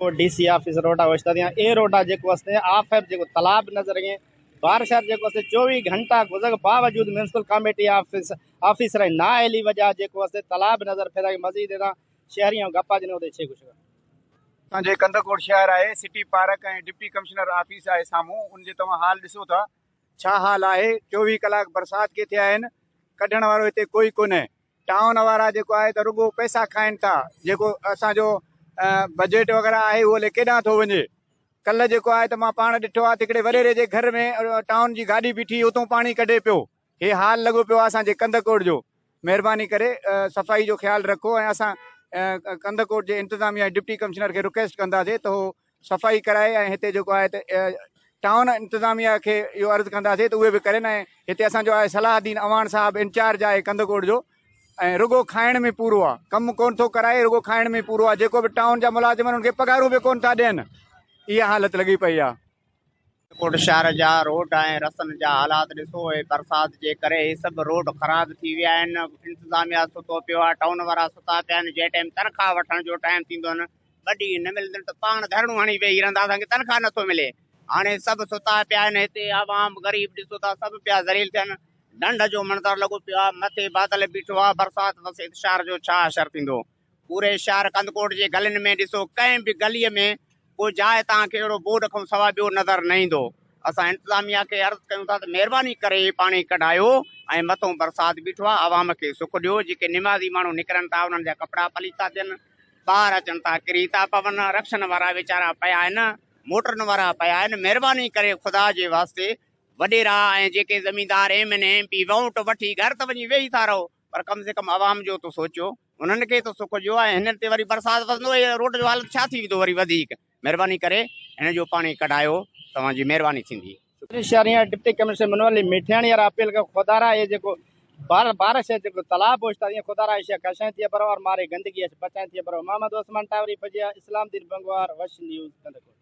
ڪو D C office road اوشتا ديان اي روڊ جيڪو استے آف ايف جيڪو تالاب نظر ايئي بارش جيڪو استے 24 گهنٽا گذر باوجود ميونسپل ڪاميٽي آفيس آفيسر نا اهلي وجہ جيڪو استے تالاب نظر ڦيرا مزيد ادا شهري ۽ گپا جن اتي ڇي ڪجھ اسان جي ڪنڌڪوٽ شهر آهي city park ۽ deputy commissioner office آهي سامهون ان جي توهان حال ڏسو ٿا ڇا حال آهي 24 ڪلاڪ برسات ڪيٿي آهن ڪڍڻ وارو هتي ڪوئي ڪونهي ٽائون وارا جيڪو آهي ته رڳو پئسا کائن ٿا جيڪو اسان جو بجيٽ وغيره آهي اهو الائي ڪيڏانهن ٿو وڃي ڪلهه جيڪو آهي ته مان پاڻ ڏٺو آهي ته هڪڙي وڏيري جي گهر ۾ ٽائون جي گاڏي بيٺي اتو پاڻي ڪڍي پيو هي حال لڳو پيو آهي اسان جي ڪنڌڪوٽ جو مهرباني ڪري صفائي جو خيال رکو ۽ اسان ڪنڌڪوٽ جي انتظاميا ڊپٽي ڪمشنر کي رڪويسٽ ڪنداسي ته هو صفائي ڪرائي ۽ هتي جيڪو آهي ته ٽائون انتظاميا کي اهو عرض ڪنداسين ته اهي به ڪرين ۽ هتي اسان جو آهي صلاح الدين اعواڻ صاحب انچارج آهي ڪنڌڪوٽ جو ۽ رڳو کائڻ ۾ پورو آهي ڪم ڪون ٿو ڪرائي رڳو کائڻ ۾ پورو آهي جيڪو به ٽائون جا ملازم آهن انهن کي پگهارون به ڪون ٿا ڏين اها حالت لڳي پئي آهي. ڪوٽ شهر جا روڊ ۽ رستن جا حالات ڏسو هي برسات جي ڪري هي سڀ روڊ خراب ٿي ويا آهن انتظاميا ستو پيو آهي ٽائون وارا ستا پيا آهن جنهن ٽائيم تنخواه وٺڻ جو ٽائيم ٿيندو آهن ٻه ڏينهن نه ملندن ته پاڻ ڌرڻو هڻي ويهي رهندا اسان کي تنخواه نٿو ملي هاڻي سڀ ستا پيا آهن هتي عوام غريب ڏسو ٿا سڀ پيا ذليل ٿين ڍنڍ جو منظر لڳو پيو آهي مٿي بادل بيٺو آهي برسات وسي ته شهر جو ڇا حشر ٿيندو پوري شهر ڪنڌڪوٽ جي گلين ۾ ڏسو ڪنهن به گلي ۾ ڪو جاء توهان کي اهڙو بورڊ کان سوا ٻيو نظر نه ايندو. اسان انتظاميا کي عرض ڪيون ٿا ته مهرباني ڪري هي پاڻي ڪڍايو ۽ مٿون برسات بيٺو آهي عوام کي سک ڏيو جيڪي نمازي ماڻهو نڪرن ٿا انهن جا ڪپڙا پليت ٿا ٿين ٻار اچن ٿا ڪري ٿا پون رڪشن وارا ويچارا پيا آهن موٽرن وارا پيا آهن مهرباني ڪري خدا جي واسطي وڏيرا ۽ جيڪي زميندار M N A M P vote وٺي گهر ته وڃي ويهي ٿا رهو پر ڪم سي ڪم عوام جو ته سوچيو انهن کي ته سک ڏيو ۽ هنن تي وري برسات وسندو هي روڊ جو حالت ڇا ٿي ويندو وري وڌيڪ مهرباني ڪري هن جو پاڻي ڪڍايو توهان جي مهرباني ٿيندي. شهرين ۽ ڊپٽي ڪمشنر منور علي ميٺياڻي يار اپيل ڪيو خدارا هي جيڪو بار بارش هي جيڪو تلاء پوشتا ائين خدارا ايشيا ڪشائين ٿي برو اور ماري گندگي اش بچائين ٿي برو محمد عثمان ٽاوري فجيا اسلام دين بنگوار وش نيوز ڪنڌڪوٽ.